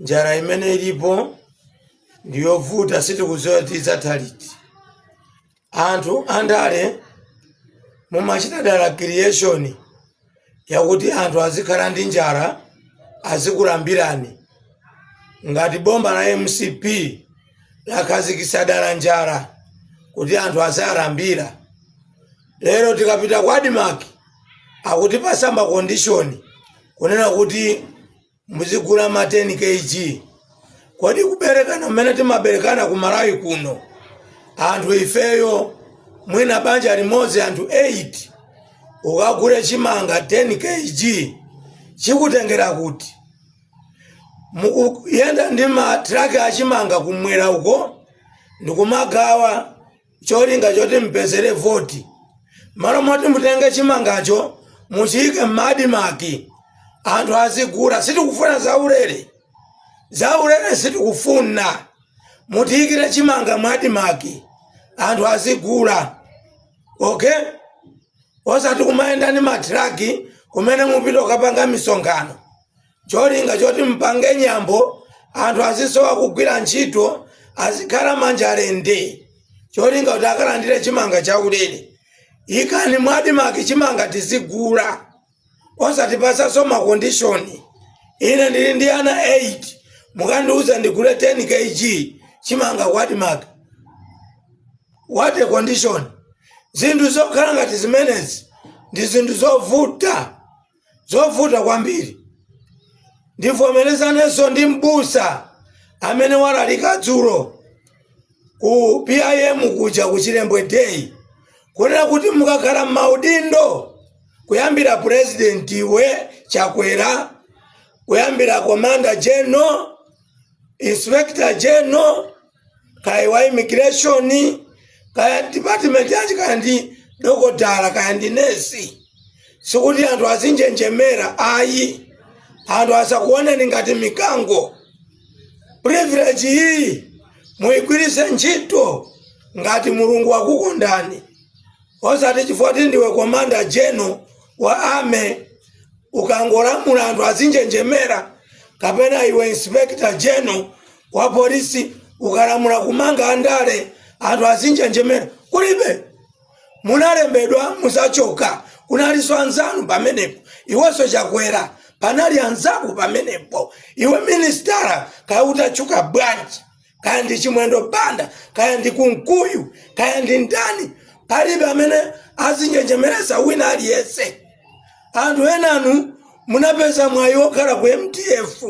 Njala imene ilipo ndiyovuta, sitikudziwa kuti idzatha liti. Anthu andale mumachita dala creation yakuti anthu azikhala ndi njala, azikulambirani. Ngati boma la MCP lakhazikitsa dala njala kuti anthu azalambira. Lero tikapita kwa ADMARC akutipasa ma condition kunena kuti muzigula ma 10 kg. Kodi kuberekana mmene timaberekana ku Malawi kuno, anthu ifeyo mwina banja limodzi anthu 8, ukagule chimanga 10 kg chikutengera kuti? Mukuyenda ndi matraki achimanga kumwera uko ndikumagawa, cholinga choti mpezere voti, malo moti mutenge chimangacho muchiyike m'ma ADMARC, anthu azigula. Sitikufuna zaulere, zaulere sitikufuna. Mutiyikire chimanga mu ADMARC, anthu azigula, okay? Osati kumayenda ndi matraki kumene mupita ukapanga misonkhano, cholinga choti mpange nyambo, anthu azisowa kugwira ntchito, azikhala manja lende, cholinga kuti akalandire chimanga chaulere. Ikani mu ADMARC chimanga tizigula, osatipasanso ma condition. Ine ndili ndi ana 8, mukandiuza ndigule 10 kg chimanga ku ADMARC, what a condition! Zinthu zokhala ngati zimenezi ndi zinthu zovuta, zovuta kwambiri. Ndivomerezanenso ndi mbusa amene walalika dzulo ku PIM kuja ku Chilembwe Day, kunena kuti mukakhala m'maudindo, kuyambira president we Chakwera, kuyambira commander general, inspector general, kaya wa immigration, kaya department yachi, kaya ndi dokotala, kaya ndi nesi, sikuti anthu azinjenjemera ayi. Anthu asakuoneni ngati mikango. Privilege iyi muyigwiritse ntchito ngati Mulungu wakukondani, osati chifukwa kuti ndiwe commander general wa army, ukangolamula anthu azinjenjemera, kapena iwe inspector general wa polisi, ukalamula kumanga andale anthu azinjenjemera. Kulibe, munalembedwa, muzachoka. Kunalinso anzanu pamenepo. Iwenso Chakwera, panali anzako pamenepo. Iwe minister, kaya utatchuka bwanji, kaya ndi Chimwendo Banda, kaya ndi Kunkuyu, kaya ndi ndani, palibe amene azinjenjemeresa wina aliyense. Anthu enanu munapeza mwayi wokhala ku MDF,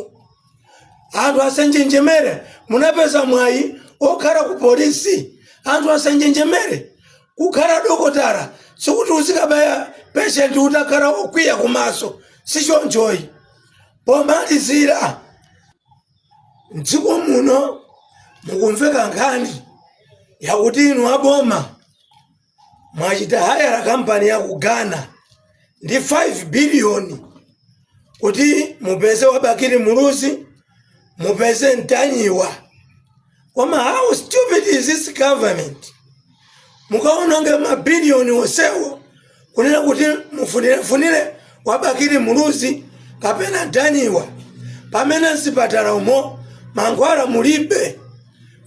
anthu asanjenjemere. Munapeza mwayi wokhala ku polisi, anthu asanjenjemere. Kukhala dokotala sikuti uzikabaya patient utakhala wokwiya kumaso, sichonchoyi. Pomalizira, mdziko muno mukumveka nkhani yakuti inu aboma mwachita hire kampani ya ku Ghana ndi 5 biliyoni kuti mupeze wa Bakili Muluzi, mupeze Mtanyiwa. Koma how stupid is this government? Mukaononge mabiliyoni onsewo kunena kuti mufunirefunire wa Bakili Muluzi kapena Mtanyiwa, pamene mzipatala umo mankhwala mulibe.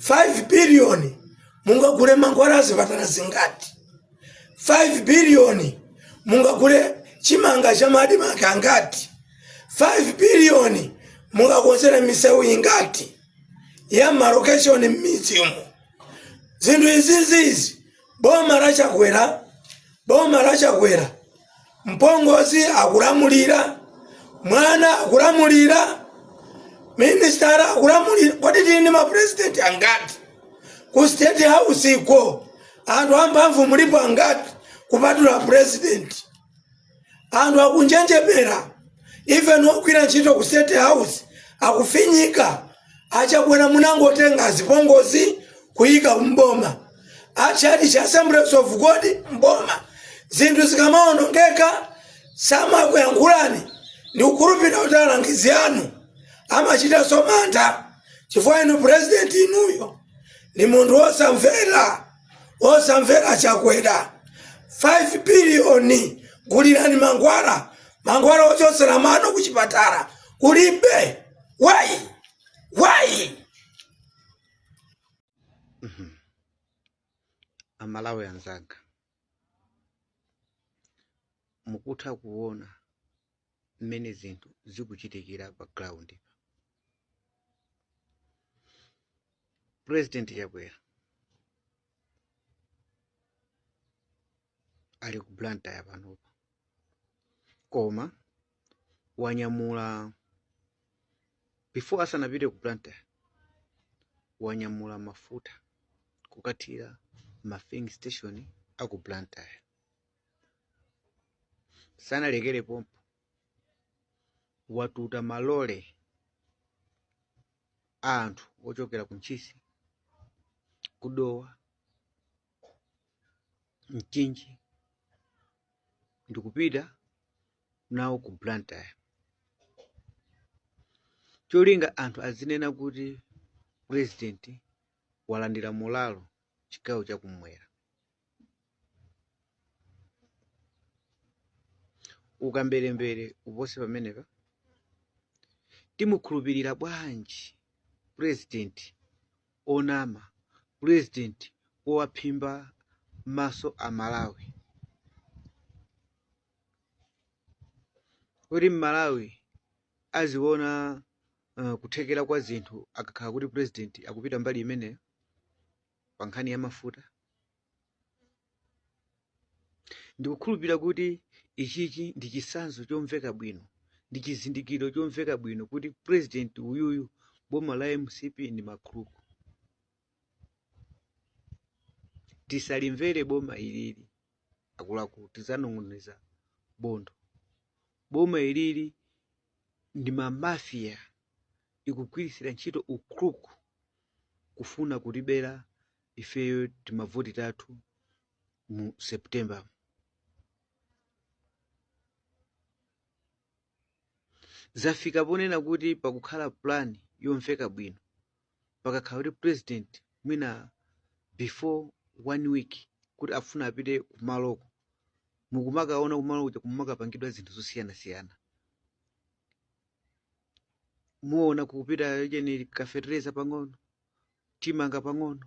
5 biliyoni mungagule mankhwala azipatala zingati? 5 biliyoni mungagule chimanga cha ma ADMARC angati? 5 biliyoni mungakonzere misewu ingati ya ma location m'midzimu? Zinthu izizizi, boma la Chakwera, boma la Chakwera, mpongozi akulamulira, mwana akulamulira, minister akulamulira. Kodi tili ndi mapurezidenti angati? Ku State House iko anthu amphamvu mulipo angati kupatula president? Anthu akunjenjemera, even ogwira ntchito ku State House akufinyika. Achakwera, munangotenga zipongozi kuyika mboma, achati cha Assemblies of God mboma. Zinthu zikamaonongeka samakuyankhulani. Ndikukhulupirira kuti alangizi anu amachitanso mantha, chifukwa inu president, inuyo ndi munthu wosamvera, wosamvera. Chakwera, 5 biliyoni gulirani mankhwala, mankhwala ochotsera mano kuchipatala kulibe. Why? Why? Amalawi anzanga, mukutha kuona mmene zinthu zikuchitikira pa ground. President Chakwera ali ku Blantyre panopa, koma wanyamula, before asanapite ku Blantyre, wanyamula mafuta kukathira ma filling station aku Blantyre. Sanalekere pompo, watuta malole a anthu ochokera ku Ntchisi, kudowa, Mchinji, ndikupita nawo ku Blantyre. Cholinga anthu azinena kuti president walandira molalo chigawo chakumwera. Ukamberembere upose pamenepa. Timukhulupirira bwanji president onama, president wowaphimba maso a Malawi, kuti Mmalawi aziona kuthekera kwa zinthu akakhala kuti president akupita mbali imeneyo pa nkhani ya mafuta? Ndikukhulupirira kuti ichichi ndi chitsanzo chomveka bwino, ndi chizindikiro chomveka bwino kuti president uyuyu, boma la MCP ndi ma crook. Tisalimvere boma ilili, akuluakulu, tizanong'oneza bondo. Boma ilili ndi ma mafia, ikugwirisira ntchito u crook kufuna kutibera ifeyo timavoti tathu mu September. Zafika ponena kuti pakukhala plan yomveka bwino, pakakhala kuti president mwina before one week kuti afuna apite kumaloko, mukumakaona kumalo kuja kumakapangidwa zinthu zosiyanasiyana. Muona kupita cheni kafetereza pang'ono, chimanga pang'ono.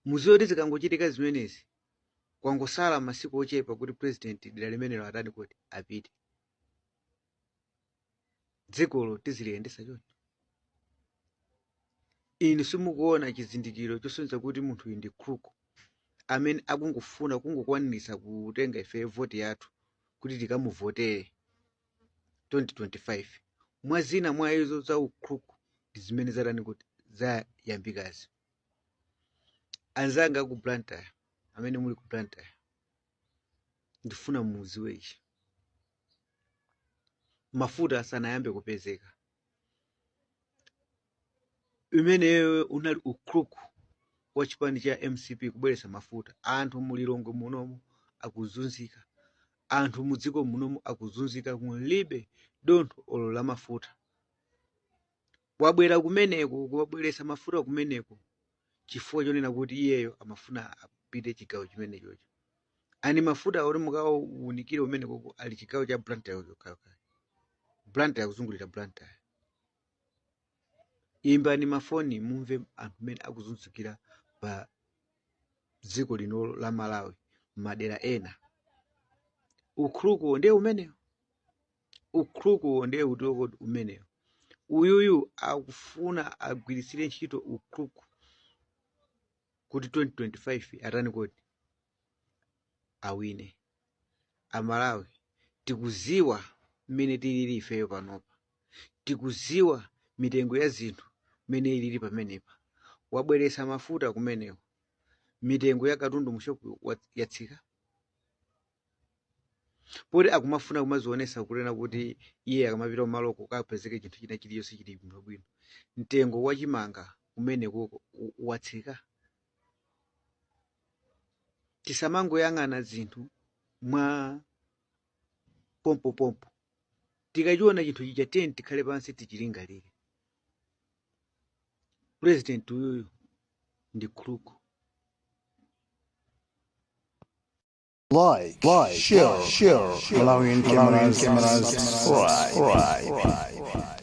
Muziwe kuti zikangochitika zimenezi, kwangosala masiku ochepa kuti president dera limenelo atani kuti apite. Dzikolo tiziliyendesa choncho? Inu simukuona chizindikiro chosonyeza kuti munthu uyu ndi crook amene akungofuna kungokwanitsa kutenga ife voti yathu kuti tikamuvotere 2025? Mwa zina mwa izo za u crook ndi zimene zatani kuti zayambikazi. Anzanga ku Blantyre, amene muli ku Blantyre, ndifuna muziwe ichi: mafuta asanayambe kupezeka, imeneyo unali u crook wa chipani cha MCP kubweretsa mafuta. Anthu mulilongwe munomu akuzunzika, anthu mudziko munomu akuzunzika, mulibe dontho olo la mafuta. Wabwera kumeneko kuwabweretsa mafuta kumeneko chifukwa chonena kuti iyeyo amafuna apite chigawo chimenechocho. Ani mafuta oti mukawunikire kumeneko ali chigawo cha Blantyre chokhaokha, Blantyre, kuzungulira Blantyre. Imbani mafoni mumve anthu mmene akuzunzikira pa dziko lino la Malawi madera ena. U crook ndiye umenewo, u crook ndiye utoko umenewo. Uyuyu akufuna agwiritsire ntchito u crook kuti 2025 atani kodi awine. Amalawi tikuziwa mmene tilili ifeyo panopa, tikuziwa mitengo ya zinthu mmene ilili pamenepa. Wabweretsa mafuta kumeneko, mitengo ya katundu mushopu yatsika? Poti akumafuna kumazionesa kunena kuti iye akamapita kumaloko kapezeke chinthu china chiliyonse chili bwinobwino, mtengo wa chimanga kumeneko watsika? Tisamangoyang'ana zinthu mwa pompopompo. Tikachiona chinthu chija, tiyeni tikhale pansi tichilingalire. President uyuyu ndi crook. Like, share, Malawian cameras, subscribe.